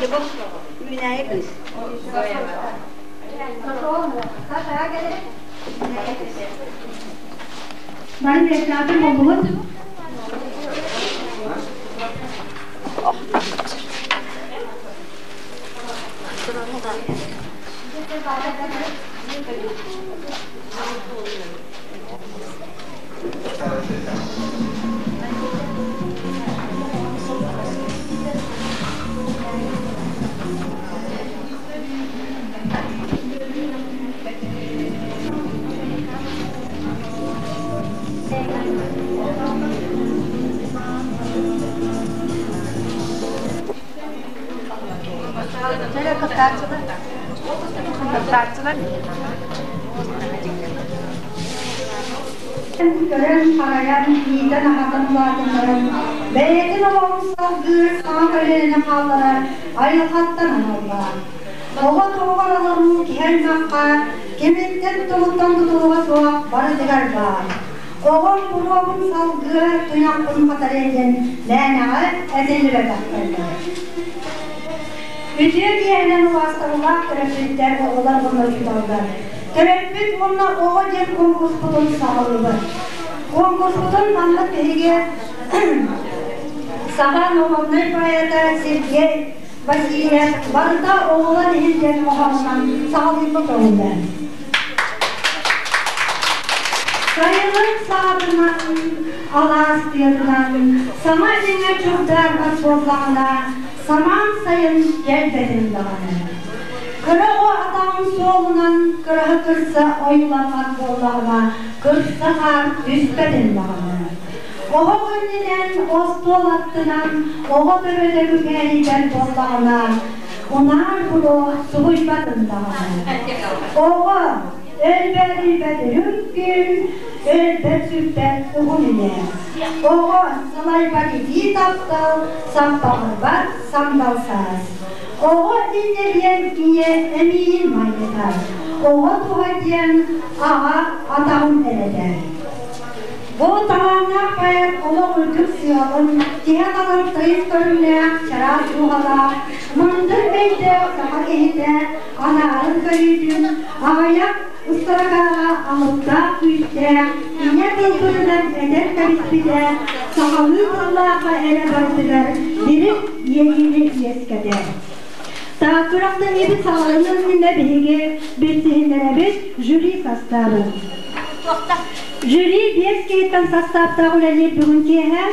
Үүнээйи кыыс. Бары миэстээхтэр буоллугут? Кыттааччылар. Көрөн-харайан, иитэн-аһатан улаатыннаран, бэйэтин олоҕун салгыыр саҥа көлүөнэни хаалларар айылҕаттан аналлаах. Оҕо туһугар олоруу киһи аймахха кимиттэн тугуттан тутулуга суох барытыгар баар. Оҕом буруобун салгыа, туйахпын хатарыа диэн мээнэҕэ этиллибэтэхтэр. Үтүө киэһэнэн убаастабыллаах төрөппүттэр, оҕолор уонна учууталлар. Төрөппүт уонна оҕо диэн конкурспутун саҕалыыбыт. Конкурспутун маннык биһиги саха норуодунай поэта Сергей Васильев «Барыта оҕолор иһин» диэн хоһоонунан саҕалыырбыт көҥүллээн. Сайылык саҕатынан, алаас тыатынан саҥа иҥэ чугдаарбат буоллаҕына, самаан сайын кэлбэтин даҕаны. Кыра оҕо атаҕын суолунан кыраһа кырса ойууламмат буоллаҕына, кырса хаар түспэтин даҕаны. Оһох иннинэн, остуол аттынан оҕо төбөтө күкээрийбэт буоллаҕына, унаар буруо субуйбатын даҕаны. Оҕо өлбөөдүйбэт үрүҥ күн, өлбөт-сүппэт уһун үйэ. Оҕо сылайбат итии таптал, саппаҕырбат сандал саас. Оҕо инньэ диэн ийэ эмиийин майгытар, оҕо туһа диэн аҕа атаҕын эрэтэр. Бу талааннаах поэт олох үрдүк сыалын, тиһэх алын тыйыс көрүҥнээх, чараас дууһалаах, мындыр өйдөөх саха киһитэ анаарын көрүүтүн, аҕыйах ыстаракааҕа алыптаах күүстээх ийэ тылбытынан этэн кэбиспитэ сахалыы тыллаахха эрэ барытыгар дириҥ иэйиини үөскэтэр. Тааккырахтаниибит саҕаланыан иннинэ биһиги билсиһиннэрэбит жюри састаабын. Жюри биэс киһиттэн састааптаах үлэлиир бүгүн киэһэ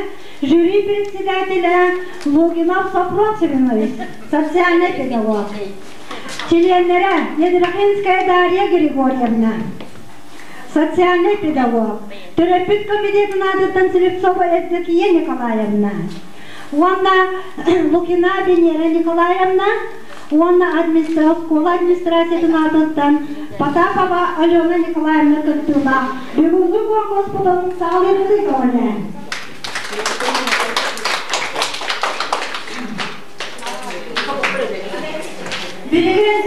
жюри председателэ Лугинов Софрон Семенович, социальный педагог. Чилиэннэрэ Ядрахинская Дарья Григорьевна, социальный педагог, төрөппүт комитетын аатыттан Слепцова Евдокия Николаевна уонна Лукина Венера Николаевна уонна оскуола администрациятын аатыттан Потапова Алена Николаевна кыттыылаах бүгүҥҥү куонкуруспутун саҕалыырбытын көҕүлээн. Билигин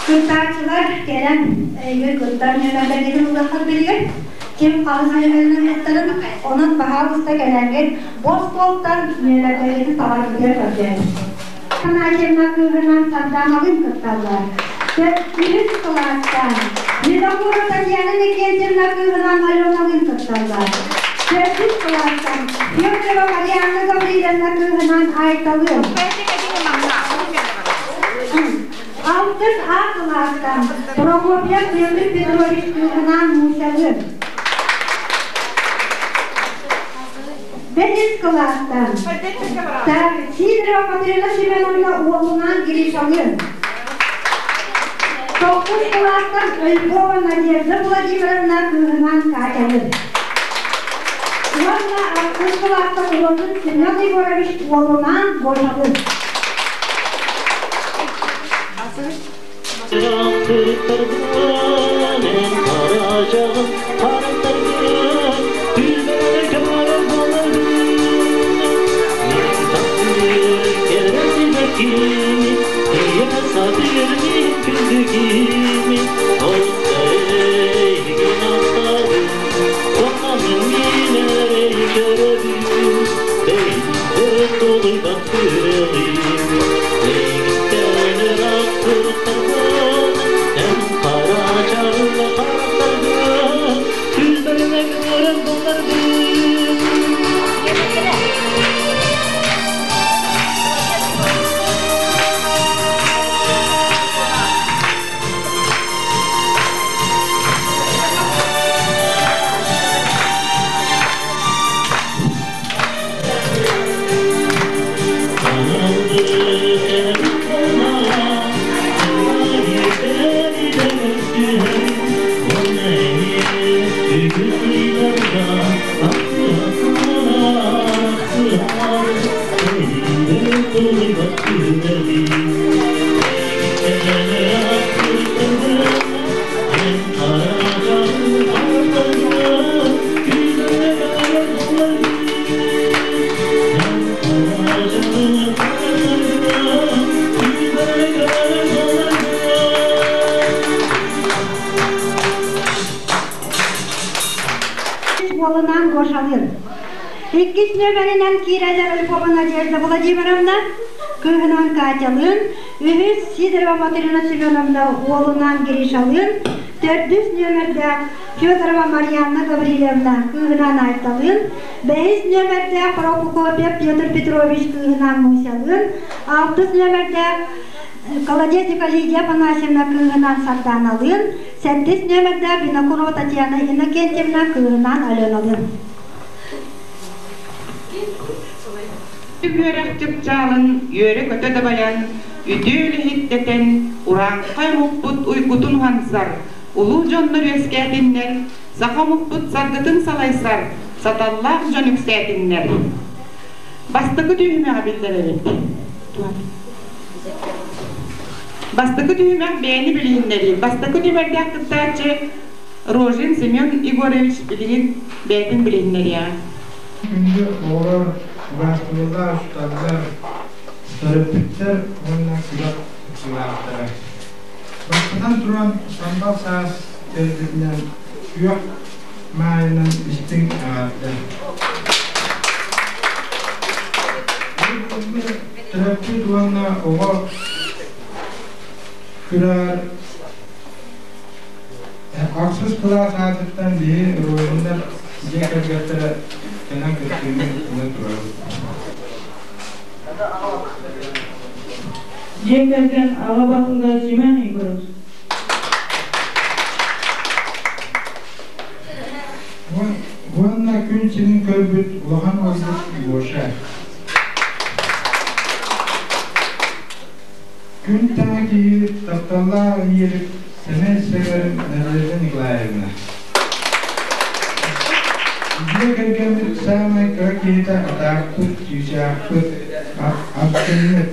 кыттааччылар кэлэн эйгэ кыттар нүөмэрдэргитин ылыаххыт билигин. Ким хаһыс нүөмэринэн кыттарын, онон баһаалыста кэлэҥҥит бу остуолтан нүөмэрдэргитин таларгытыгар көрдөһөбүт. Афанасьевна кыыһынан Сарданалыын кытталлар. Үһүс кылаастан Винокурова Татьяна Никитична кыыһынан Аленалыын кытталлар. Төрдүс кылаастан Федорова Марианна Гаврильевна кыыһынан Айталыын. Алтыс А кылаастан Прокопьев Петр Петрович кыыһынан Мусялыын. Бэһис кылаастан Так, Сидорова Катерина Семеновна уолунаан Гришалыын. Тохсус кылаастан Ольгова Надежда Владимировна кыыһынаан Катялыын. Уонна алтыс кылаастан уолун Семен Егорович уолунаан Гошалыын. чаҕыл харахтаргын Күлбэринэ көрөн булларгын. Уолунаан Гошалыын. Иккис нүөмэринэн киирэллэр Львова Надежда Владимировна, кыыһынаан Катялыын, үһүс Сидорова Матрена Семеновна уолунаан Гришалыын, төрдүс нүөмэрдээх Федорова Марианна Гаврильевна кыыһынаан Айталыын, бэһис нүөмэрдээх Прокопьев Петр Петрович кыыһынаан Мусялыын, алтыс нүөмэрдээх Колодезникова Лидия Афанасьевна кыыһынаан Сардааналыын, сэттис нүөмэрдээх Винокурова Татьяна Иннокентьевна кыыһынаан Аленалыын. Үөрэх чыпчаалын үөрэ-көтө дабайан, үтүө үлэһиттэтэн, урааҥхай омукпут уйгутун уһансар, улуу дьоннор үөскээтиннэр, саха омукпут саргытын салайсар, саталлаах дьон үксээтиннэр. Бастакы түһүмэҕи биллэрэбит. Бастакы түһүмэх бэйэни билиһиннэрии. Бастакы түмэрдээх кыттааччы Рожин Семен Егорович билигин бэйэтин билиһиннэриэҕэ. Күндү оҕолор, убаастабыллаах учууталлар, төрөппүттэр уонна күрэх кыттыылаахтара. Бастатан туран, сандал саас кэлбитинэн күөх маайынан истиҥ эҕэрдэ. Бүгүҥҥү төрөппүт уонна оҕо күрэҕэр Ахсыс кылаас аатыттан биһи Рожиннар дьиэ кэргэттэрэ кэлэн кыттыыны ыла турабыт. Дьиэ кэргэн аҕа баһылыга Семен Егоров. Уонна күн сирин көрбүт улахан уолбут Гоша. Күн таҥа киһи тапталлаах ийэбит сэмэй сэгэрим Надежда Николаевна. Дьиэ кэргэммит саамай кыра киһитэ атаахпыт, чыычаахпыт, астыммыт.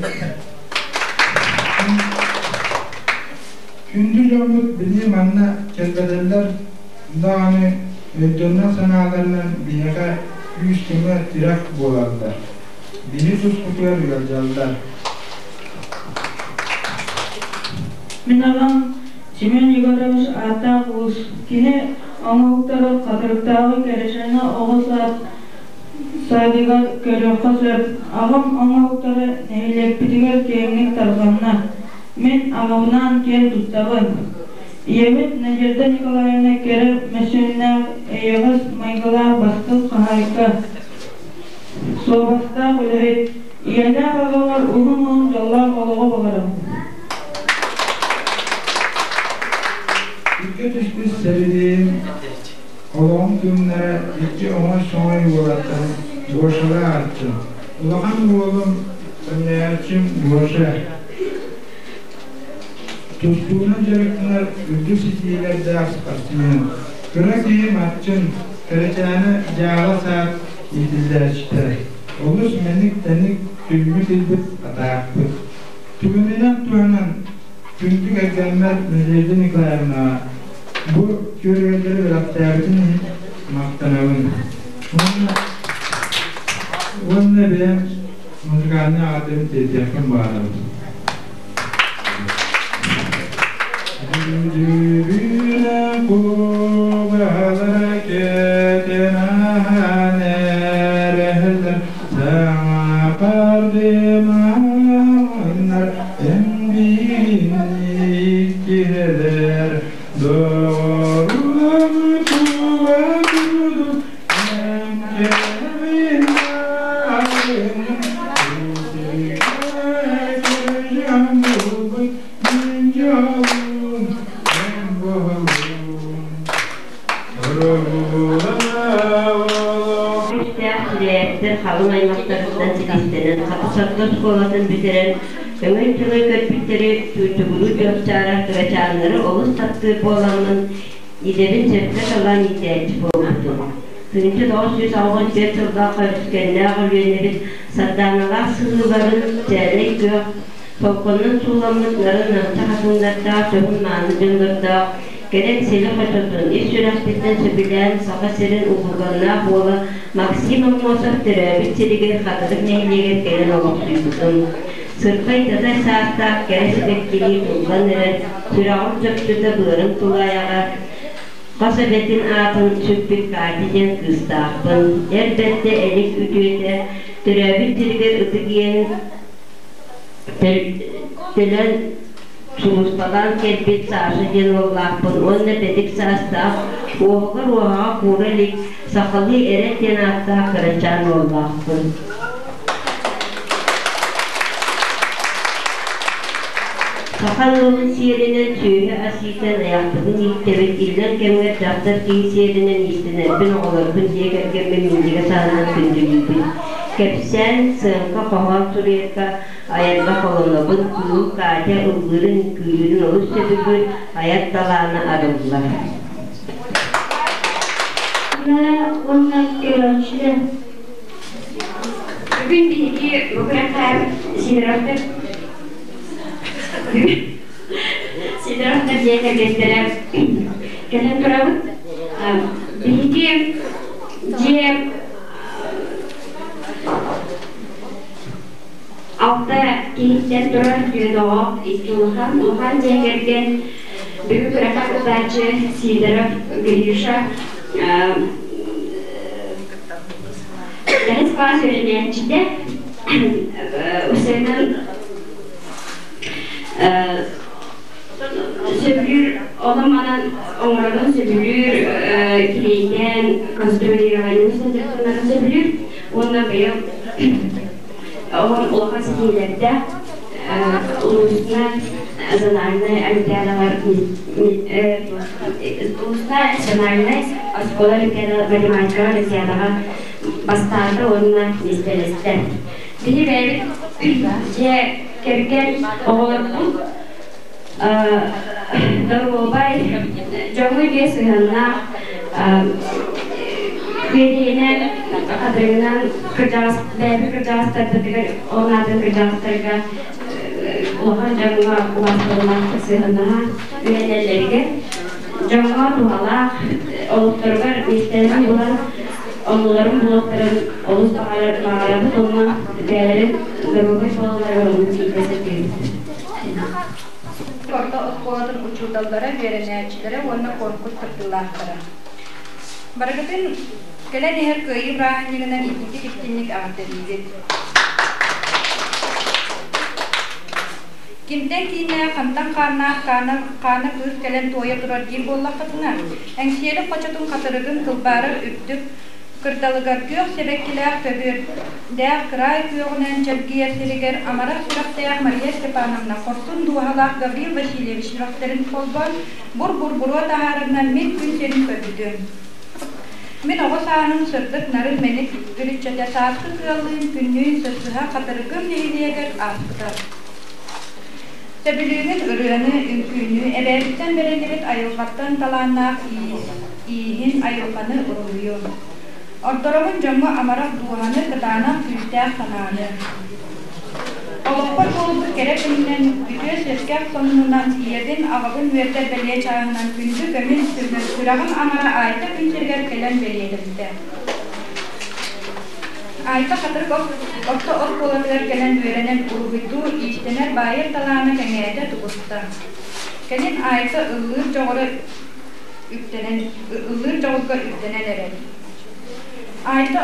Күндү дьоммут били манна кэлбэтэллэр даҕаны өйдөннөх санааларынан биһиэхэ күүс-көмө, тирэх буолаллар. Биһи туспутугар ыалдьаллар. Мин аҕам Семен Егорович ааттаах уус. Кини оҥоһуктары Хатырыктааҕы Кэрэчээнэ оҕо саад саадыгар көрүөххэ сөп. Аҕам оҥоһуктара нэһилиэкпитигэр киэҥник тарҕанна. Мин аҕабынаан киэн туттабын. Ийэбит Надежда Николаевна кэрэ мөссүөннээх, эйэҕэс майгылаах бастыҥ хаһаайка. Суобастаах үлэһит, ийэлээх аҕалар уһун-уһун дьоллоох олоҕу баҕарабын. Икки түспүт сэбилиин олоҕум күннэрэ икки оҥой-соҥой уолаттарын Гошалаах аттым. Улахан уолум Өннөөччүм Гоша тустуунан дьарыктанар үрдүк ситиилэрдээх спортсмен. Кыра киһи Марчын, Кэрэчээнэ дьаала саат иитиллээччитэ. Олус мэник-тэник түммүт илбит атаахпыт. Түгэнинэн туһанан күндү кэргэммэр Надежда Николаевнаҕа бу күөргэллэри бэлэхтээбитин иһин махтанабын. Уонна уонна бэйэм музыкальнай аҕатын тиэрдиэхпин баҕарабын. Дүрүнэ кубалара кэтинаһан эрэһэллэр саҥа пардыманнар эмбиин иккиһэлэр. Күүстээх Силээптэр халыҥ аймахтарыттан силистэнэн Хатыс орто оскуолатын бүтэрэн, өҥөй-чөҥөй көрбүттэри чуучугуруу чуопчаара кырачааннары олус таптыыр буоламмын, идэбин сөпкө талан иитээччи буолбутум. 1984 сыллаах Өрүскэннээх Өлүөнэбит сардааналаах сыһыыларын чээлэй күөх, Солконнон сууламмыт нарын намчы хатыҥнардаах дьоһун-мааны дьоннордоох, кэлэн сили хочотун ис сүрэхпиттэн сөбүлээн Саха сирин улуганнаах уола Максим Аммосов төрөөбүт сиригэр Хатырык нэһилиэгэр кэлэн олохсуйбутум. Сырхай татай саастаах кэрэ сибэккилии туллан эрэр, сүрэҕим чопчута быарым тулаайаҕа, хос эбэтин аатын сүкпүт Катя диэн кыыстаахпын. Эр бэрдэ элик үтүөтэ, төрөөбүт сиригэр ытык иэһин Төлөн сулууспалаан кэлбит Саша диэн уоллаахпын уонна бэдик саастаах, уоһугар уоһаҕа куура илик, сахалыы Эрэл диэн ааттаах кырачаан уоллаахпын. Саха ыалын сиэринэн сүөһү ас иитэн айахпытын ииттэбит, иллэҥ кэмҥэ дьахтар киһи сиэринэн иистэнэрбин, оҕолорбун дьиэ кэргэммин минньигэс аһынан күндүлүүбүн. Кэпсээн, сыаҥка, хоһоон суруйарга, айарга холонобун, кыыл Катя ыллыырын, үҥкүүлүүрүн олус сөбүлүүр, айар талаана арыллар. Уонна көрөөччүлэр. Бүгүн биһиги бу күрэххэ Сидоровтар Сидоровтар дьиэ кэргэттэрэ кэлэн турабыт. Биһиги дьиэ Алта киһиттэн турар түөрт оҕо, икки улахан, улахан дьиэ кэргэн бүгүн күрэххэ кыттааччы Сидоров Гриша бэһис класс үөрэнээччитэ Усенан сөбүлүүр онон-манан оҥорорун сөбүлүүр килиэйдээн конструированиены сылдьыктанарын сөбүлүүр уонна быйыл оҕом улахан ситиһиилэрдээх улуусна зональнай олимпиадалар улуусна национальнай оскуола олимпиада математикаҕа олимпиадаҕа бастаата уонна миэстэлэстэ. Биһи бэйэбит дьиэ кэргэн оҕолорбут доруобай, дьоҥҥо үтүө сыһыаннаах, үөдэйинэн, хатырыгынан кырдьаҕас бэйэбит кырдьаҕастарбытыгар ол аатын кырдьаҕастарга улахан дьоҥҥо убаастабыллаахтык сыһыаннаһа үөрэнэллэригэр дьоҥҥо туһалаах олохторугар миэстэлэрин булан оннуларын булуохтарын олус баҕарабыт уонна бэйэлэрин доруобай буолалларыгар оннук иитэ сатыыбыт. Орто оскуолатын учууталлара, үөрэнээччилэрэ уонна конкурс кыттыылаахтара. Барыгытын кэлэн иһэр Кыайыы бырааһынньыгынан итиитик-истинник эҕэрдэлиибит. Кимтэн кииннээх, хантан хааннаах хаана, хаана кыыс кэлэн туойа турар диир буоллаххытына, Эҥсиэли хочотун хатырыгын кылбаарар үрдүк кырдалыгар күөх сибэккилээх көбүөрдээх кыраай күөҕүнэн чэлгийэр сиригэр амарах сүрэхтээх Мария Степановна хорсун дууһалаах Гаврил Васильевич сүрэхтэрин холбоон бур-бур буруо таһаарарынан мин күн сирин көрбүтүм. Мин оҕо сааһым сырдык нарын мэник үрүччэтэ сааскы тыаллыын күннүүн сырсыһа Хатырыгым нэһилиэгэр ааспыта. Сөбүлүүгүн ырыаны, үҥкүүнү, эбээбиттэн бэриллибит айылҕаттан талааннаах иис, ииһин, айылҕаны уруһуйу. Ордоробун дьоҥҥо амарах дууһаны, кытаанах күүстээх санааны. Олохпор буолбут кэрэ күнүнэн, үтүө сэргэх сонунунан, ийэбин, аҕабын үөрдэр бэлиэ чааһынан күндү көмүс сүрэҕим аҥара Айта күн сиригэр кэлэн бэлиэтэммитэ. Айта Хатырык орто оскуолатыгар кэлэн үөрэнэн уруһуйдуур, иистэнэр, баайар талаана кэҥээтэ, тубуста. Кэлин Айта ыллыыр дьоҕура үктэнэн, ыллыыр дьоҕурга үктэнэн эрэр. Айта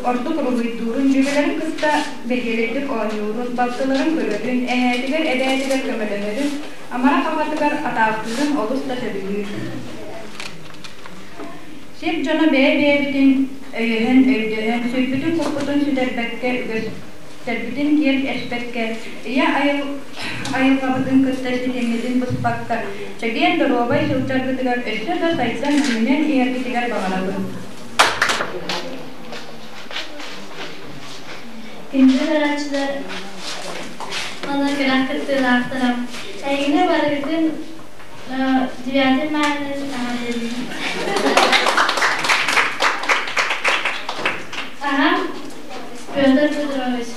ордук уруһуйдуурун, дьүөгэлэрин кытта бэһиэлэйдик оонньуурун, балтыларын көрөрүн, эһээтигэр, эбээтигэр көмөлөһөрүн, Амарах аҕатыгар атаахтыырын олус да сөбүлүүр. Сир дьоно бэйэ-бэйэбитин өйөһөн, өйдөһөн, сүрбүтүн-куппутун сүтэрбэккэ, үгэстэрбитин киэр эспэккэ, ийэ айылҕабытын кытта ситиммитин быспакка, чэгиэн доруобай сылдьаргытыгар өссө да сайдан үүнэн иһэргитигэр баҕарабын. Күндү көрөөччүлэр уонна күрэх кыттыылаахтара, эһигини барыгытын девятый маайынан эҕэрдэлиибин. Аҕам Петр Петрович,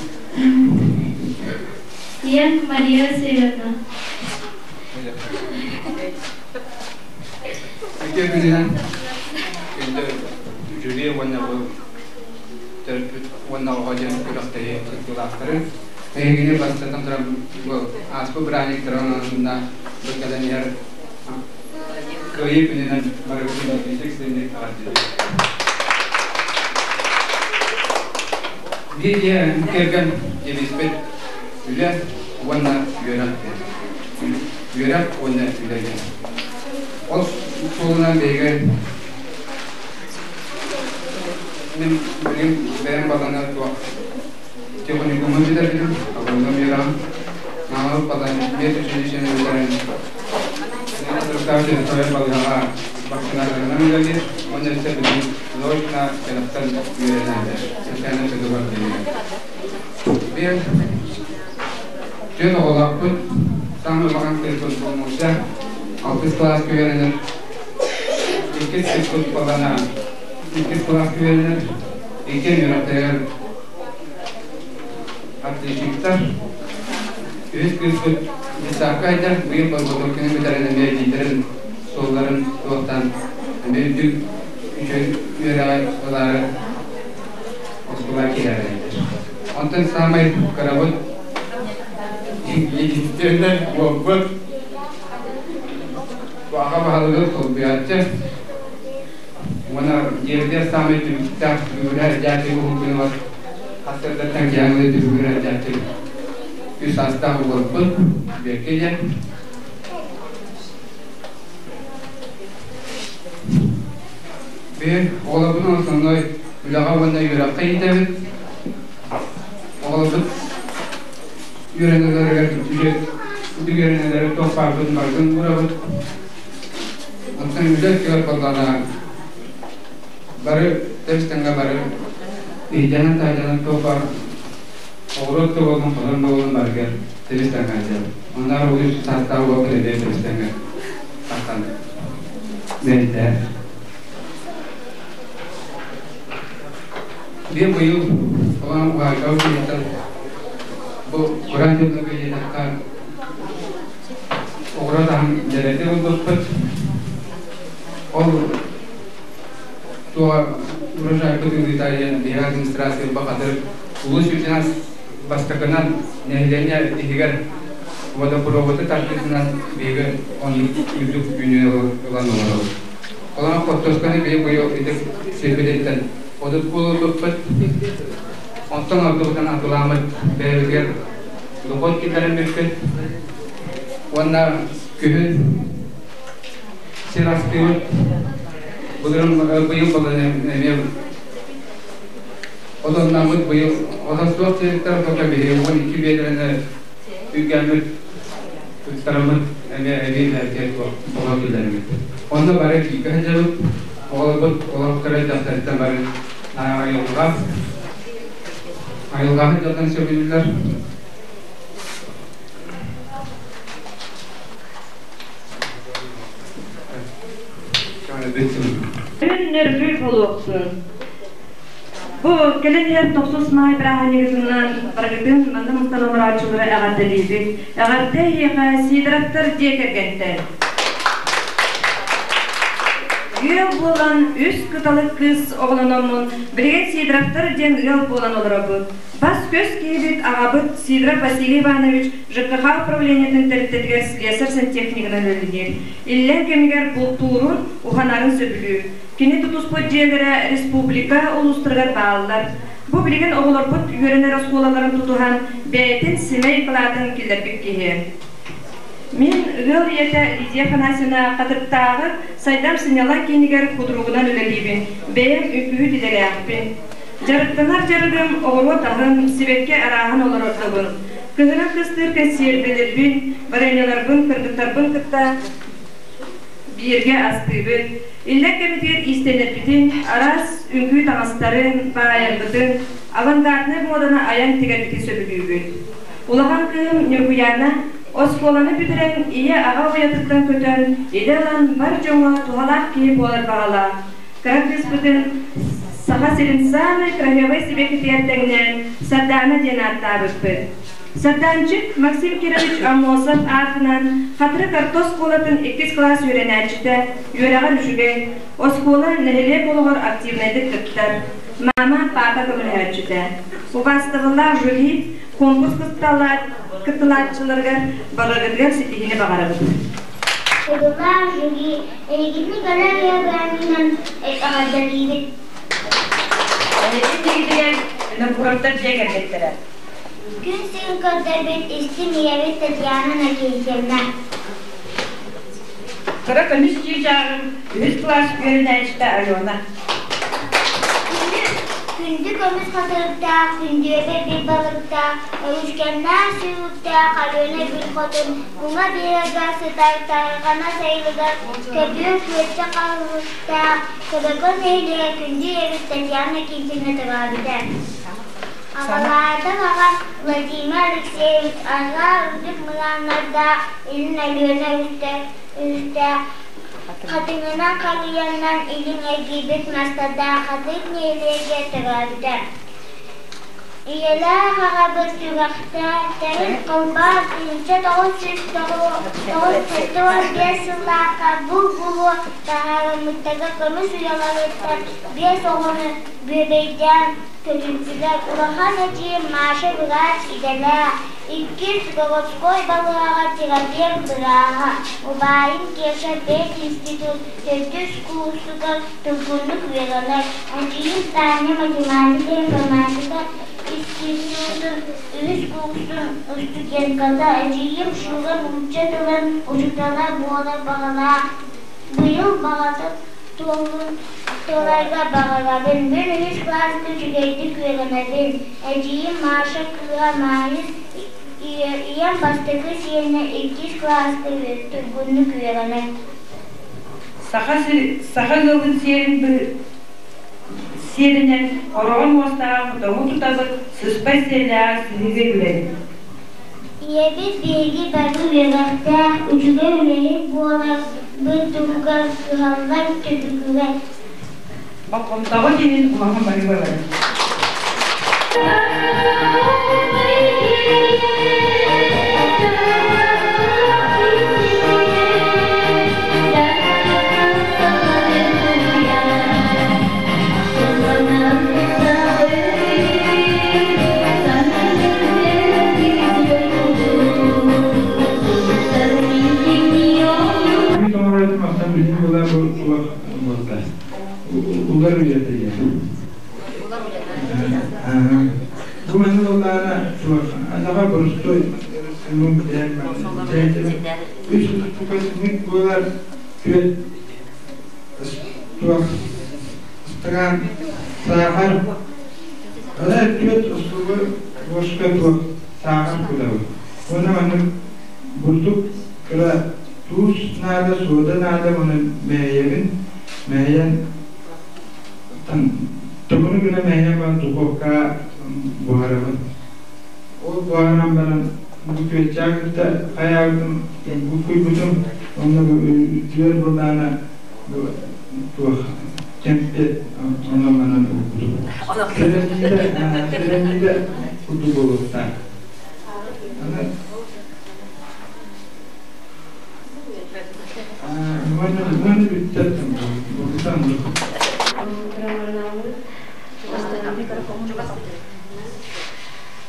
ийэм Мария Васильевна. Үтүө күнүнэн күндү жюри уонна бу төрөппүт уонна оҕо диэн күрэхтэһии кыттыылаахтарын эһигини бастатан туран бу ааспыт бырааһынньыктарын уонна бу кэлэн иһэр Кыайыы күнүнэн барыбытын итиитик синник эҕэрдэлиибит. Биир дьиэ кэргэн девизпит үлэ уонна үөрэх диэн. Үөрэх уонна үлэ диэн. Ол суолунан биһиги мин билигин бэйэм балана туох техникумун бүтэрбитим, агроном үөрэҕим. Маамабыт балан мед училищены бүтэрэн Састаабыт территория балыыһаҕа вакцинаторынан үлэлиир уонна өссө билигин заочно кэтэхтэн үөрэнэллэр. Социальнай педагог диэнигэр. Биир түөрт оҕолоохпут. Саамай улахан кыыспыт Муся алтыс кылааска үөрэнэр. Иккис кыыспыт Балана иккис кылааска үөрэнэр. Иккиэн үөрэхтэригэр отличниктар. Үһүс кыыспыт детсадка айдар, быйыл подготовканы бүтэрэн эмиэ эдьиийдэрин суолларын туохтаан эмиэ үрдүк үчүгэй үөрэҕи ылаары оскуола киирэрэллэр. Онтон саамай кырабыт единственный уолбут аҕа баһылыгы солбуйааччы уонна дьиэбитигэр саамай түбүктээх түбүгүрэ дьээти уһун күнү Хастардаттан киһи түбүгүрэ дьээти үс саастаах уолбут Бүөккэ диэн. Биир оҕолорбун основной үлэҕэ уонна үөрэххэ иитэбит. Оҕолорбут үөрэнэллэригэр үрдүк үөрэнэллэригэр туох баарбытын барытын уурабыт. Онтон үлэ өттүгэр буоллаҕына бары тэбис-тэҥҥэ бары иһдэнэн-таһдьанан туох баар оҕуруот да буоллун, хотон да буоллун барыгар тэбис-тэҥҥэ сылдьабыт. Оннооҕор үгүс саастаах уол кэлэбиэ тэбис-тэҥҥэ тахсан мэлитэ. Биир быйыл улахан уһаайбаҕа киһиттэн бу кураан дьылларга диэтэххэ оҕуруот аһын дэлэтэ ылбыппыт. Ол туоҕа урожайбыт ыытар диэн биһиги администрация бахатыр улуус үрдүнэн бастакынан нэһилиэнньэ иһигэр водопроводы тардыытынан биһиги оннук үрдүк үүнүү ылан олоробут. Олорон хортуосканы биһиги быйыл ити сирбититтэн 30 куул ылбыппыт. Онтон ордубутун атылааммыт бэйэбитигэр дохуот киллэрэн Уонна күһүн сир астыыбыт. Былырын быйыл балан эмиэ отоннаммыт быйыл отон суох сириттэр тока биһиги 12 биэдэрэни үргэммит туттараммыт эмиэ эбии бэркэ оҕо киллэрбит. Онно бары кииргэ сылдьабыт. Оҕолорбут олохторо дьахтарыттан бары айылҕа айылҕаһыт дьонтон сөбүлүүллэр. Күн-нөргүй буолуохтун. Бу кэлэн иһэр тохсус маай бырааһынньыгытынан барыгытын манна мустан олорооччулары эҕэрдэлиибит. Эҕэрдэ эһиэхэ Сидоровтар дьиэ кэргэттэр. Ыал буолан үс кыталык кыыс оҕолономмун билигин Сидоровтар диэн ыал буолан олоробут. Бас-көс киһибит аҕабыт Сидоров Василий Иванович ЖКХ управлениетын тэрилтэтигэр слесарь-сантехнигынан үлэлиир. Иллэҥ кэмигэр бултуурун, уханарын сөбүлүүр. Кини тутуспут дьиэлэрэ республика улуустарыгар бааллар. Бу билигин оҕолорбут үөрэнэр оскуолаларын тутуһан, бэйэтин сэмэй кылаатын киллэрбит киһи. Мин ыал ийэтэ Лидия Афанасьевна Хатырыктааҕы Сайдам сынньалаҥ киинигэр худругунан үлэлиибин, бэйэм үҥкүүһүт идэлээхпин. Дьарыктанар дьарыгым оҕуруот аһын, сибэкки арааһын олорордобун. Кыһынын кыстыыр кэнсиэрбэлэрбин, вареньеларбын кыргыттарбын кытта бииргэ астыыбын. Иллэҥ кэмитигэр иистэнэрбитин, араас үҥкүү таҥастарын, баайарбытын, авангарднай муоданы айан тигэрбитин сөбүлүүбүт. Улахан кыыһым Ньургуйаана оскуоланы бүтэрэн ийэ-аҕа уйатыттан көтөн, идэ ылан бар дьоҥҥо туһалаах киһи буолар баҕалаах. Кыра кыыспытын Саха сирин саамай кыраһыабай сибэккитигэр тэҥнээн Сардаана диэн ааттаабыппыт. Сардаанчык Максим Кирович Аммосов аатынан Хатырык орто оскуолатын иккис кылаас үөрэнээччитэ, үөрэҕэр үчүгэй, оскуола, нэһилиэк олоҕор активнайдык кыттар. Мама, папа көмөлөһөөччүтэ. Убаастабыллаах жюри конкурс кыттылааччыларыгар барыгытыгар ситиһиини баҕарабыт. Убулаах жюри эһигини кэлэр ыагаанынан эҕэрдэлиибит. Эһиги дьиэгитигэр Винокуровтар дьиэ кэргэттэрэ. Күн сирин көрдөрбүт истиҥ ийэбит Татьяна Накентьевна. Кыра көмүс чыычааҕым үһүс кылаас үөрэнээччитэ Алена. Күндү көмүс хатырыктаах, күндүөбэ бил балыктаах, өрүскэннээх сүүрүктээх Алена Бил Хотун уҥа биэрэгэр сытар Тарҕана сайылыгар көбүөр күөччэх хаһыытаах Көбөкөн нэһилиэгэ күндү ийэбит Татьяна Китина төрөөбүтэ. Аҕалаатар аҕа Владимир Алексеевич арҕаа үрдүк мырааннардаах Илин Өлүөнэ үстээх хатыҥынан харыйанан илин эргийбит мастардаах Хатыҥ нэһилиэгэ төрөөбүтэ. Ийэлээх аҕабыт сүрэхтээхтэрин холбоон 1995 сыллаахха бу буруо таһаарыммыттарга көмүс уйаларыттан биэс оҕону бүөбэйдээн көтүттүлэр. Улахан эдьиийим Маша быраас идэлээх, иккис городской балыыһаҕа терапевт бырааһа, убайым Кеша пединститут төрдүс куурсугар туйгуннук үөрэнэр. Эдьиийим Таня математика, информатика институтун үһүс куурсун устудьуонката, эдьиийим Шура нуучча тылын учуутала буолар баҕалаах. Быйыл баҕата туоллун туоларга баҕарабын. Мин үһүс кылааска үчүгэйдик үөрэнэбин. Эдьиийим Маша кыыһа Маайыс ийэм бастакы сиэнэ иккис кылааска туйгуннук үөрэнэр. Саха, саха ыалын сиэрин сиэринэн хороҕор муостааҕы хотоҥу тутабыт, сыспай сиэллээҕи сыһыыга үүрэбит. Ийэбит биһиги бары үөрэхтээх, үчүгэй үлэһит буоларбыт туһугар кыһаллар түбүгүрэр. Болҕомтоҕут иһин улахан баһыыбаларын. Улар үйэтэ Бу маннык буоллаҕына анаҕа боростуой үс устукасыҥыт буолар түөрт туох ыстакаан саахар ала түөрт устугу ложка туох саахар кутабыт уонна маннык бурдук кыра туус наада суода наада уонна мэһэйэбин мэһэйэн Тумуну гына мэһэйэн баран духуопка буһарабын. Ол буһаран баран бу күөччэҕи кытта хайаабытым, буккуйбутум, онно бу үтүөр былаана бу туох кэмпиэт онон-манан уурбутум. Сэлэмниитэ курдук буолуохтаах. Аны Уонна бүттэ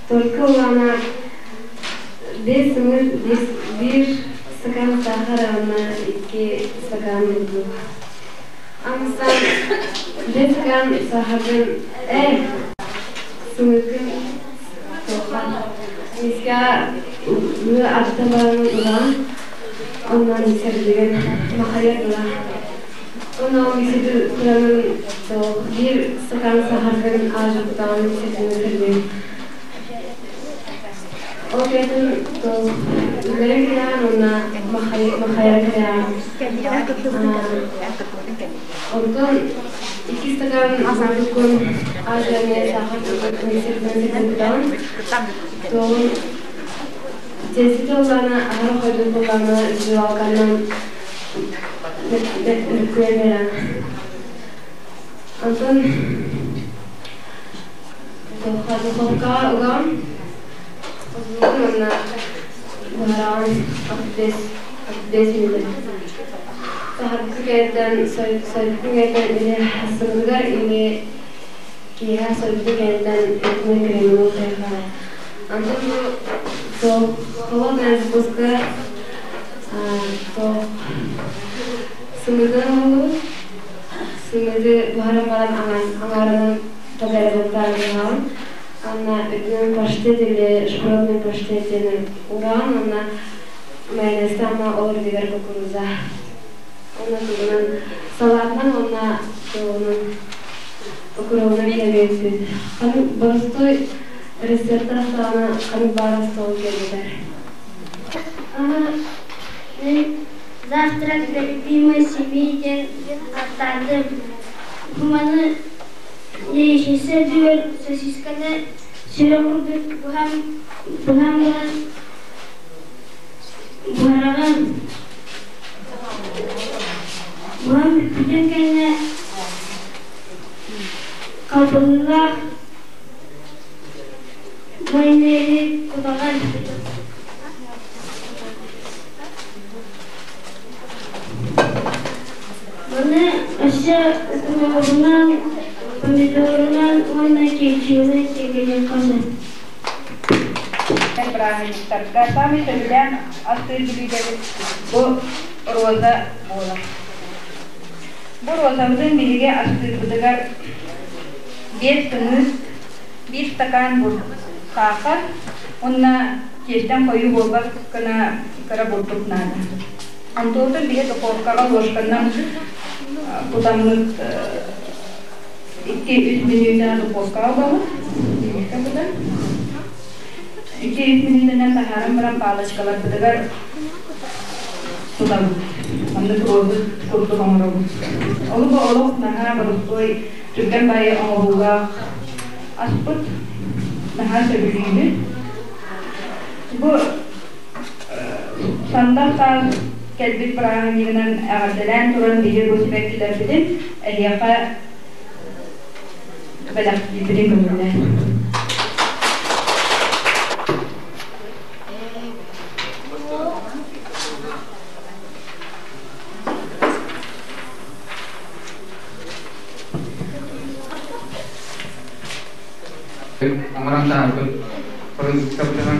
Только улаана биэс сымыр биир стакан сахар уонна икки стакан бурдук. Амсан биэс стакан сахарын сымыргын тоха миска ыы арта баран ылан Онно миксердиибин махайар гына. Онно миксерди куранын биир стакан сахаргын аажырбытаҕын миксердин сэрдиим. Ол кэнниттэн үлэлэрин кэлэҕин уонна махайар кэлэҕин. Онтон икки стакан бурдуккун аажыран сахар миксердин сэрдин Туоҕун Тиэстэ ыллаҕына аһара хойдун буоллаҕына жевалканан мүккүйэн баран онтон духовкаҕа угаҕын угун уонна буһараҕын 35 минут саһарбыт кэнниттэн сойбутун кэнниттэн или астыммытыгар или киэһэ сойбутун кэнниттэн итинник кремы утуйаххара Антон бу холодная закуска сымыытынан оҥоһуллубут. Сымыыты буһаран баран аҥаарынан таберабыттаан ыһаҕын. Уонна үрдүнэн паштет или шпротный паштет диэни уураҕын уонна майонезтаах ол үрдүгэр кукуруза. Уонна тугунан салаатынан уонна тугунан укробунан кэбиэппит. Аны боростуой Рецептар саҕана ханнык баар остуол кэлбитэ. Мин завтрак для любимой семьи диэн аттаатым. Куманы яичница үрдүгэр сосисканы сүрэх курдук быһан быһан баран буһараҕын. Буһан бүппүтүн кэннэ халбаһыылаах Майонеһы кутаҕын. Маны өссө укуруобунан, помидорунан уонна кетчубунан киэргэтиэххэ сөп. Бырааһынньыктарга саамай сөбүлээн астыыр бүлүүдэбит бу роза буолар. Бу розабытын биһиги астыырбытыгар биэс сымыыт, биир стакан саахар уонна тиэстэн хойуу буолбат гына кыра бурдук наада. Онтуотун биһи духовкаҕа ложканан кутаммыт 2-3 мүнүүтэ духовкаҕа угабыт. 2-3 мүнүүтэнэн таһааран баран палочкаларбытыгар тутабыт. Маннык розы курдук оҥоробут. Олуга олох наһаа боростуой түргэн баайы оҥоһуулаах аспыт. Наһаа сөбүлүүбүт. Бу сандал саас кэлбит бырааһынньыгынан эҕэрдэлээн туран биһиги бу сибэккилэрбитин эһиэхэ бэлэхтиирбитин көҥүллээн. Оҥорон таһаарбыт продуктабытынан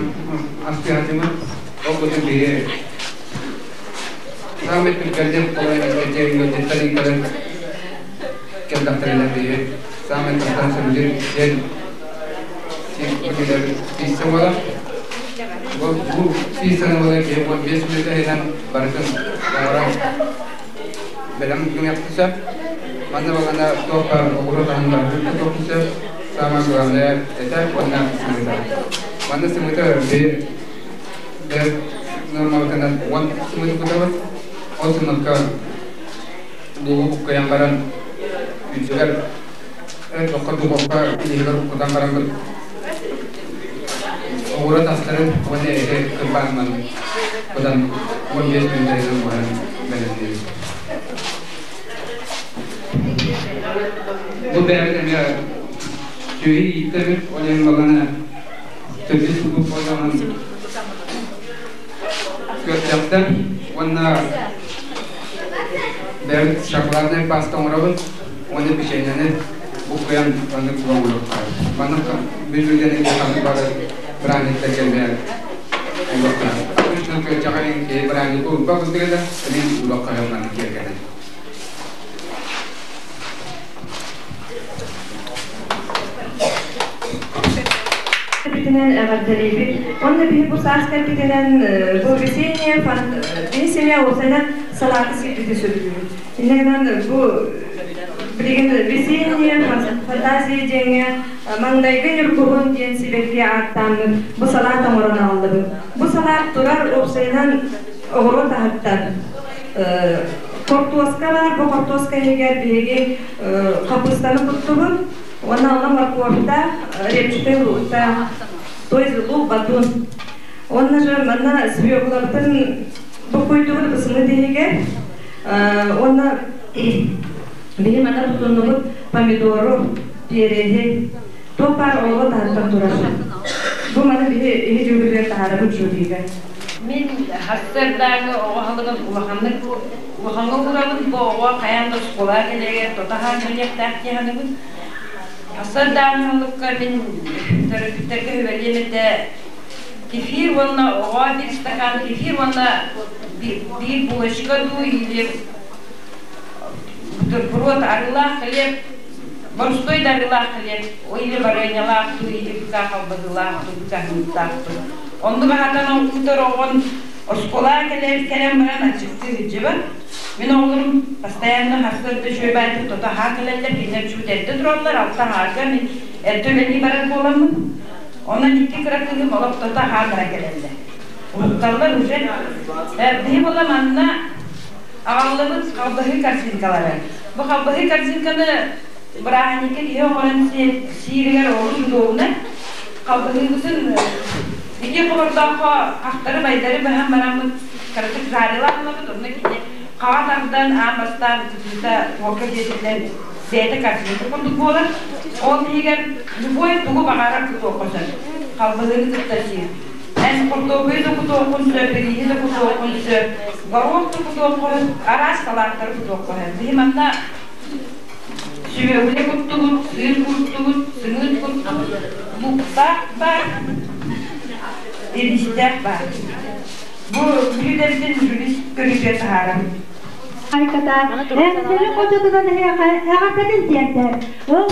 астыһатымыт ол кутун биһи саамай түргэнник ыалдьыттар кэлэн кэллэхтэринэ биһи саамай тахсан сөбүлүүр диэн пицца буолар. Бу пиццаны буолар киһи 15 мүнүүтэ иһинэн барытын оҥорон бэлэм гыныахха сөп. Манна балана туох баар оҕуруот аһын барытын туохха сөп. Самое главное это уонна сымыыта. Манна сымыыта биир бэр нормалытынан 10 сымыыты кутабыт. Ол сымыыкка луугу буккуйан баран үрдүгэр тоххо духовка иһигэр кутан бараммыт оҕуруот астарын уонна эти кырбаанынан кутан 15 мүнүүтэ буһаран бэлэмниибит. Бу бэйэбит эмиэ сүөһү ииттэбит, ол иһин баланы төрдүс курдук болдьоҕунан күөрчэхтэр уонна бэйэбит шоколаднай паста оҥоробут уонна печеньены буккуйан маннык оҥоруохтаах. Маннык бүлүүдэни ханнык бары бырааһынньыктарга эмиэ оҥоруохтаах. Күөрчэҕэ киһи бырааһынньыкка урбах курдук этэ, эмиэ урбах хаһан маннык киэргэнэр. кэлбитинэн эҕэрдэлиибит. Онно биһи бу саас кэлбитинэн бу весенняя биһи семья уопсайынан салааты сиирбити сөбүлүүбүт. Инньэ гынан бу билигин весенняя фантазия диэҥҥэ маҥнайгы ньургуһун диэн сибэкки ааттааммыт бу салаат оҥорон аҕаллыбыт. Бу салаат турар уопсайынан оҕуруот аһыттан хортуоска баар, бу хортуоска иһигэр биһиги хаппыыстаны куттубут уонна онно моркуоптаах, репчатый лууктаах, то есть лук батун. Уонна же манна свеклабытын буккуйдубут бысымыт иһигэр уонна биһи манна тутуннубут помидору, переһи, туох баар оҕо таһыттан турар. Бу маны биһи иһи дьүүлүгэр таһаарабыт жюрига. Мин сарсыардааҥы оҕо аһылыгын улаханнык улахаҥҥа уурабын, бу оҕо хайаан да оскуолаҕа кэлэригэр тото аһаан кэлиэхтээх дии саныыбын. Сарсыардааҥы аһылыкка мин төрөппүттэргэ сүбэлиэм этэ кефир уонна оҕо биир стакан кефир уонна биир булочка дуу или бутерброд арыылаах хлеб боростуой да арыылаах хлеб или барыанньалаах дуу или быка халбаһыылаах дуу быка аһыҥыттаах дуу Оннук аһатан оҥкутар оҕон оскуолаҕа кэлэр кэлэн баран аччыктыы сылдьыбат. Мин оҕолорум постоянно сарсыарда үчүгэй баайдык тото аһаа кэлэллэр, кинилэр чуут эрдэ тураллар, алта аһаарга мин эрдэ үлэлии барар буоламмын. Онон икки кыра кыыһым олох тото аһаан баран кэлэллэр. Уһукталлар уже. Биһи буола манна аҕаллыбыт халбаһыы корзинкалары. Бу халбаһыы корзинканы бырааһынньыкка киһи оҥорон сииригэр олус удобно. Халбаһыыбытын ити хобордооххо хахтары-байдары быһан бараммыт кыратык жарилаан ылабыт, онно кини хаҕа тардан аан бастаан кытыыта уокка диэтиллэн бэйэтэ корзинка курдук буолар. Ол иһигэр любой тугу баҕарар кутуохха сөп. Халбаһыыны кытта сиир. Эн хортуоппуйу да кутуоххун сөп, ирииһи да кутуоххун сөп, горуох да кутуоххун, араас салааттары кутуоххун сөп. Биһи манна Сүбэһүлэ куттубут, сыыр куттубут, сымыыт куттубут, луктаах баар, иристээх баар. Бу бүлүүдэрбитин жюрист көрүүтүгэр таһаарабыт. Айката, Эҥсиэли хочотунан эһиэхэ эҕэрдэтин тиэрдэр. Ол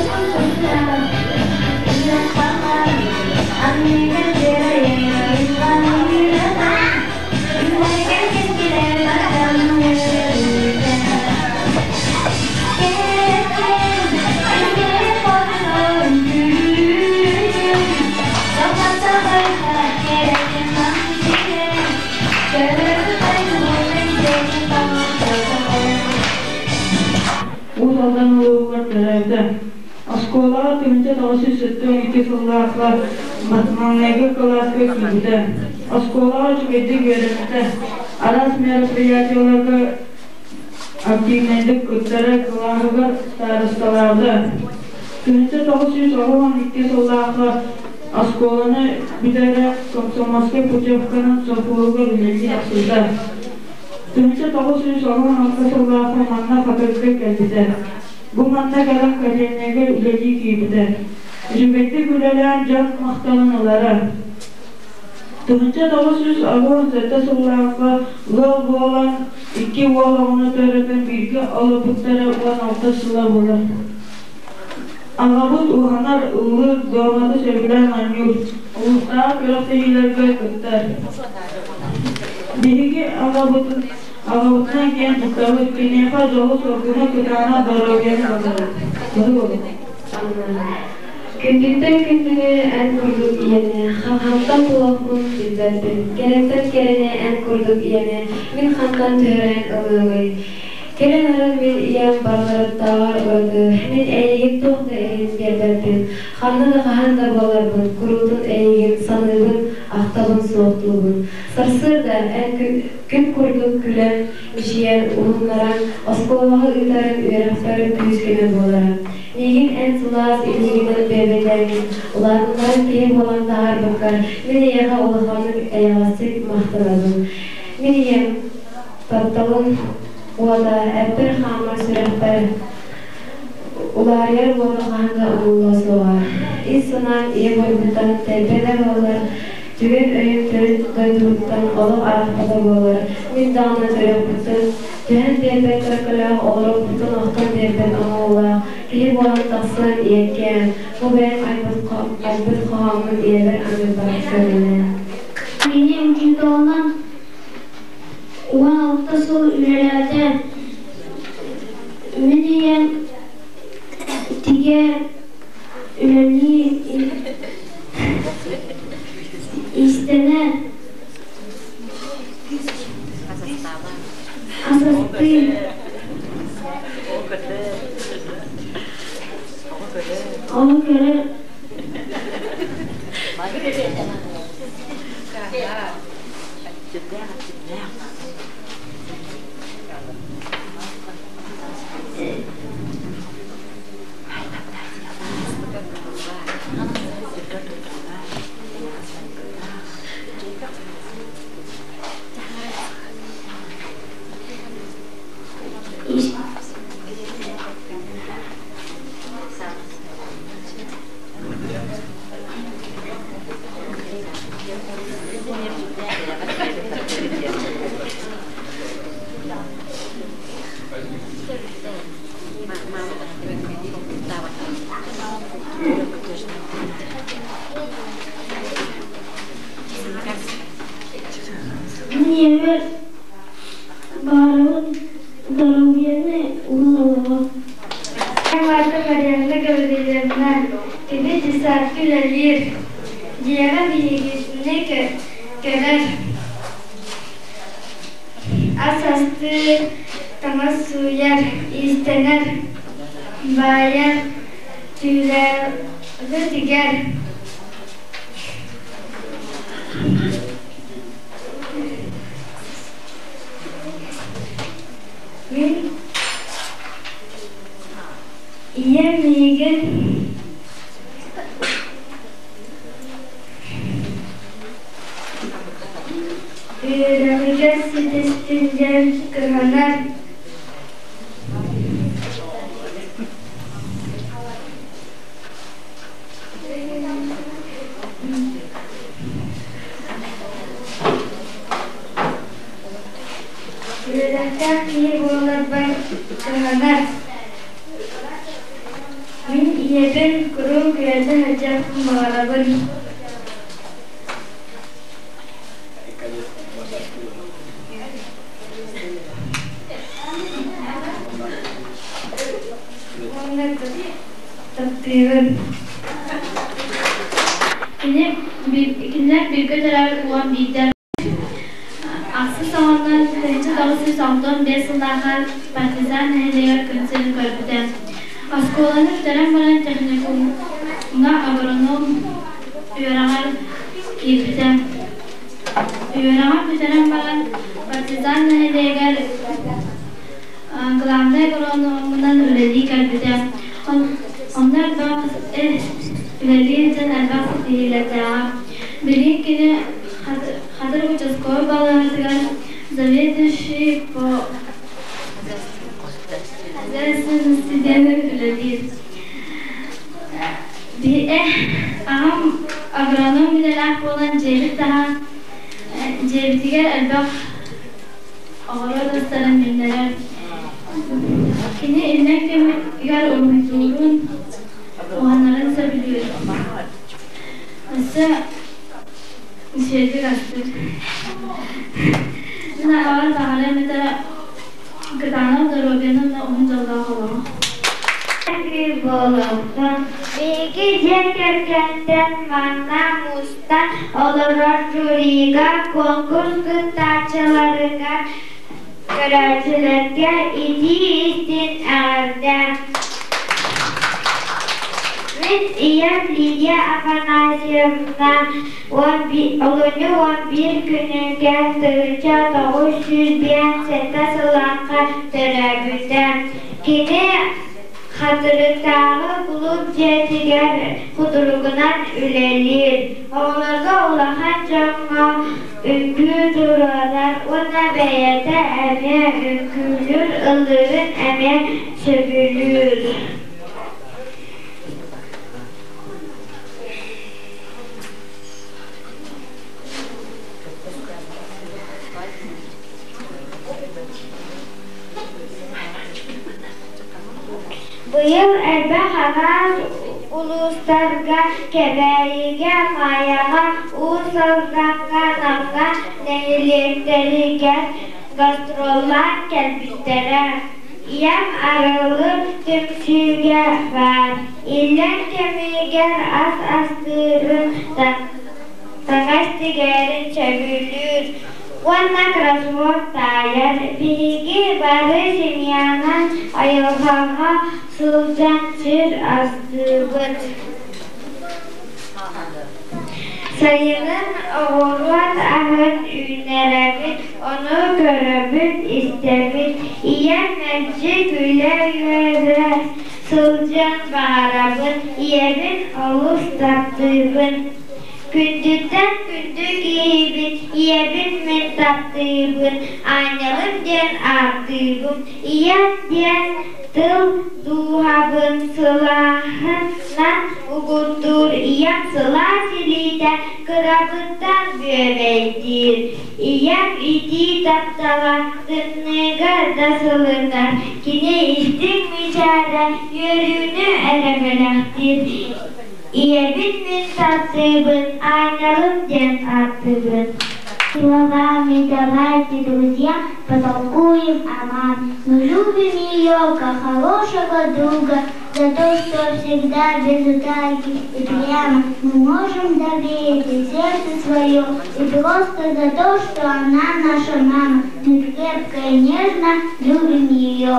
Уус Алдан улууһугар төрөөбүтэ. Оскуолаҕа 1972 сыллаахха маҥнайгы кылааска киирбитэ. Оскуолаҕа үчүгэйдик үөрэммитэ. Араас мероприятиеларга активнайдык кыттара, кылааһыгар старосталаабыта. 1992 сыллаахха оскуоланы бүтэрэ комсомольскай путевканан совхозугар үлэлии тахсыбыта. 1996 сыллаахха манна Хатырыкка кэлбитэ. Бу манна кэлэн котельнайга үлэлии киирбитэ. Үчүгэйдик үлэлээн дьон махталын ылара. 1987 сыллаахха ыал буолан икки уол оҕону төрөтөн бииргэ олорбуттара 16 сыла буолар. Аҕабыт уһанар, ыллыыр, дуоматы сөбүлээн оонньуур, улуустааҕы күрэхтэһиилэргэ кыттар. Биһиги аҕабытын аҕабытынан киэн туттабыт, киниэхэ дьолу-соргуну, кытаанах доруобуйаны баҕарабыт. Күндүттэн күндүнү эн курдук ийэни, хантан булуохпун билбэппин, кэрэттэн кэрэни эн курдук ийэни мин хантан түһэрэн ылыамый? Кэлэн арын мин ийэм барыларыттааҕар ураты, мин эйигин туох да иһин биэрбэппин, ханна да хаһан да буоларбын, куруутун эйигин саныыбын, ахтабын, суохтуубун. Сарсыарда эн күн курдук күлэн, мичийэн, уһуннаран, оскуолаҕа ыытарыҥ үөрэхпэр күүс-көмө буолара. Миигин эн сылаас илиигинэн бүөбэйдээҥҥин, улаатыннаран киһи буолан таһаарбыккар мин эйиэхэ улаханнык эйэҕэстик махтанабын. Мин ийэм тапталын уота эппэр-хааммар сүрэхпэр улаарыйар уота хаһан да умуллуо суоҕа. Ис санаам ийэ буорбуттан тэлбэ да буоллар, Түгэн өйүм төрүт дойдубуттан олох арахпата буолар, мин даҕаны төрүөхпүттэн түһэн биэрбэт төлкөлөөх, олоруохпуттан охтон биэрбэт оҥоһуулаах киһи буолан тахсан ийэккээн, бу бэйэм айбыт айбыт хоһоон хоһооммун ийэбэр аныырбар көҥүлэ. Кини учууталынан 16 сыл үлэлээтэ. Мин ийэм тигэр үлэлии иистэнэр асастыы оҕо көрөр Мин ийэбэр баарабын доруобуйаны уһун олоҕу. Аата Марианна Гаврильевна, кини десантка үлэлиир, дьиэҕэ биһигини көрөр, ас астыыр, таҥас сууйар, иистэнэр, баайар, түүлээҕи тигэр. Мин ийэм миигин үөрэҕигэр ситистин диэн кыһанар. Үөрэхтээх киһи буоларбар кыһанар. Мин ийэбин куруук үөрдэ сылдьыахпын баҕарабын. Уонна таптыыбын. Кини кинилэр бииргэ төрөөбүт 11-дэр Ахсыс саҕанан 1995 сыллаахха Партизан нэһилиэгэр күн сирин көрбүтэ. Оскуоланы бүтэрэн баран техникумҥа агроном үөрэҕэр киирбитэ. Үөрэҕин бүтэрэн баран Партизан нэһилиэгэр главнай агрономунан үлэлии кэлбитэ. Онно элбэх үлэлии сылдьан элбэх ситиһиилэрдээҕэ. Билигин кини Хатыр участковай балыыһатыгар заведующий по хозяйственности диэн үлэлиир. Аҕам агроном идэлээх буолан дьиэбит таһа дьиэбитигэр элбэх оҕуруот астарын үүннэрэр. Кини иллэҥ кэмигэр уруһуйдуурун, уһанарын сөбүлүүр. Өссө үчүгэйдик астыыр. Мин аҕабар баҕарыам этэ кытаанах доруобуйаны уонна уһун дьоллоох олоҕу. Буолуохтун. Биһиги дьиэ кэргэнтэн манна мустан олорор жюрига, конкурс кыттааччыларыгар, көрөөччүлэргэ итии-истиҥ эҕэрдэ! Мин ийэм Лидия Афанасьевна олунньу 11 күнүгэр 1957 сыллаахха төрөөбүтэ. Кини Хатырыктааҕы кулууп дьиэтигэр кутуругунан үлэлиир. Оҕолорго улахан дьоҥҥо үҥкүү туруорар уонна бэйэтэ эмиэ үҥкүүлүүр, ыллыырын эмиэ сөбүлүүр. Быйыл элбэх араас улуустарга Кэбээйигэ, Майаҕа, Уус Алдаҥҥа, Намҥа нэһилиэктэригэр гастроллаан кэлбиттэрэ. Ийэм Арылы түмсүүгэ баар, иллэҥ кэмигэр ас астыырын, таҥас тигэрин сөбүлүүр уонна кроссворд таайар. Биһиги бары семьянан айылҕаҕа сылдьан сир астыыбыт. Сайынын оҕуруот аһын үүннэрэбит, ону көрөбүт-истэбит. Ийэм мэлдьи күлэ-үөрэ сылдьан баҕарабын, ийэбин олус таптыыбын. Күндүттэн күндү киһибин, ийэбин мин таптыыбын, аанньалым диэн ааттыыбын. Ийэм диэн тыл дууһабын сылааһынан угуттуур, ийэм сылаас илиитэ кырабыттан бүөбэйдиир. Ийэм итии таптала тымныыга да сылытар, кини истиҥ мичээрэ үөрүүнү эрэ бэлэхтиир. Ийэбин мин таптыыбын, аанньалым диэн ааттыыбын. Словами давайте, друзья, потолкуем о маме. Мы любим ее, как хорошего друга, за то, что всегда без утайки и прямо мы можем доверить сердце свое, и просто за то, что она наша мама, мы крепко и нежно любим ее.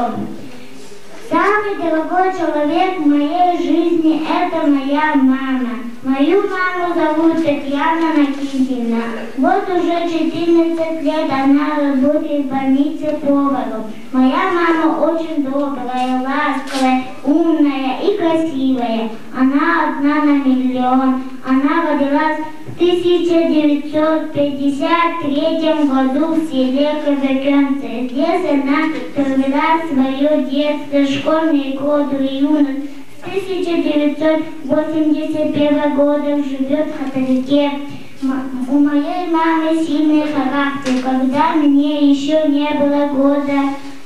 Самый дорогой человек в моей жизни – это моя мама. Мою маму зовут Татьяна Накитина. Вот уже 14 лет она работает в больнице поваром. Моя мама очень добрая, ласковая, умная и красивая. Она одна на миллион. Она родилась в 1953 году в селе Казакенцы. Здесь она провела свое детство, школьные годы и юность. С 1981 года живет в Хатарике. У моей мамы сильный характер. Когда мне еще не было года,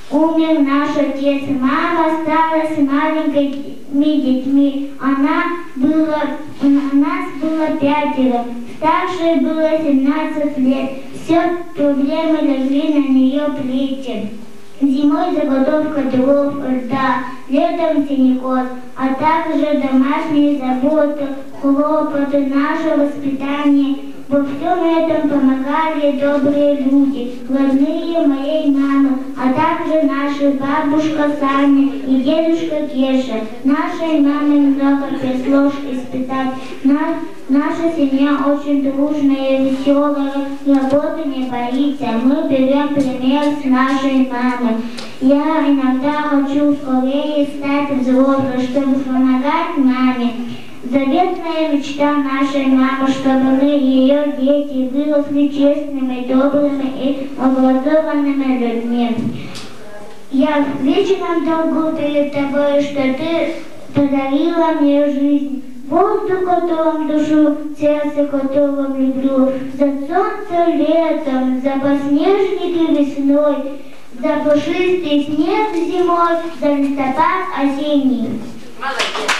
умер наш отец. Мама осталась с маленькими детьми. Она было, у нас было пятеро. Старшей было 17 лет. Все проблемы легли на нее плечи. Зимой заготовка дров, льда, летом синекос, а также домашние заботы, хлопоты, наше воспитание. Во всем этом помогали добрые люди, родные моей мамы, а также наша бабушка Саня и дедушка Кеша. Нашей маме много пришлось испытать. Наша семья очень дружная, веселая, работы не боится. Мы берем пример с нашей мамы. Я иногда хочу скорее стать взрослой, чтобы помогать маме. Заветная мечта нашей мамы, чтобы мы, ее дети, выросли честными, добрыми и образованными людьми. Я в вечном долгу перед тобой, что ты подарила мне жизнь. Воздух, которым душу, сердце, которым люблю, за солнце летом, за подснежники весной, за пушистый снег зимой, за листопад осенний. Молодец.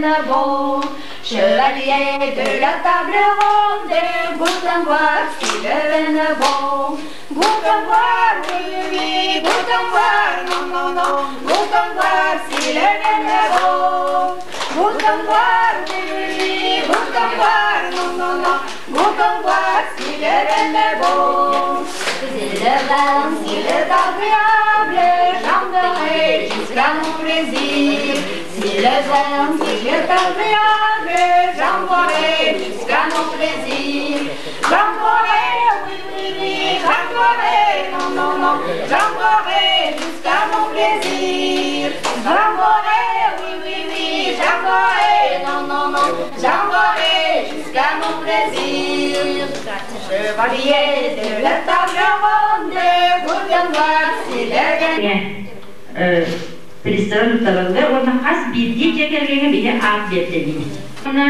vin bon. Chevalier de la table ronde, goûte à voir si le vin est bon. Goûte à voir, oui, oui, goûte à voir, non, non, non, goûte à voir si le vin est bon. Goûte à voir, oui, oui, oui, goûte à voir, non, non, non, goûte à voir si le vin est bon. Si le vin, s'il est agréable, j'en boirai jusqu'à mon plaisir. Si le vin, s'il est agréable, j'en boirai jusqu'à mon plaisir. J'en boirai, oui, oui, oui, j'en boirai, non, non, non, j'en boirai jusqu'à mon plaisir. J'en boirai, oui, oui, oui, j'en boirai, non, non, non, j'en boirai jusqu'à mon plaisir. Chevalier de la table ronde, goûte à voir si le vin Пристарын туттараллар уонна хас биирдии дьиэ кэргэҥҥэ биһи аат биэртэлиибит. Уонна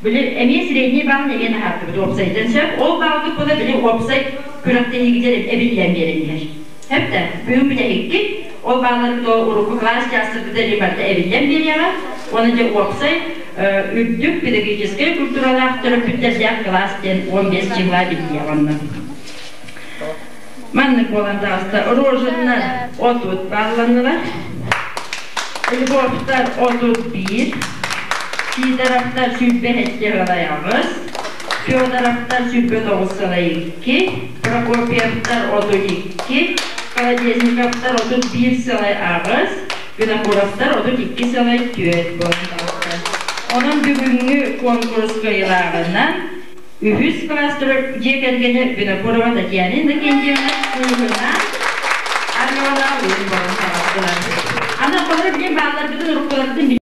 били эмиэ средний балл эмиэ таһаартыбыт уопсайдан сөп. Ол баллбыт буола били уопсай күрэхтэһиигитэр эбиллэн биэрэн иһэр. Сөп да? Бүгүн бүтэһиккит ол балларбыт ол урукку кылаас чаастарбыт барыта эбиллэн биэриэҕэ. Уонна дьэ уопсай үрдүк педагогическай культуралаах төрөппүттэрдээх кылаас диэн 15 чыһыла биллиэҕэ онно. Маннык буолан таҕыста. Рожиннар 30 балланнылар. Львовтар 31. Сидоровтар 27 сыла 8. Федоровтар 29 сыла 2. Прокопьевтар 32. Колодезниковтар 31 сыла 8. Винокуровтар 32 сыла 4 буолан таҕыста. Онон бүгүҥҥү конкурс кыайыылааҕынан үһүс класс дьиэ кэргэнэ Винокурова Татьяна Иннокентьевна кыыһына Алена буолан таҕыстылар. Аны холобур билин баалларбытын уруккуларбытын.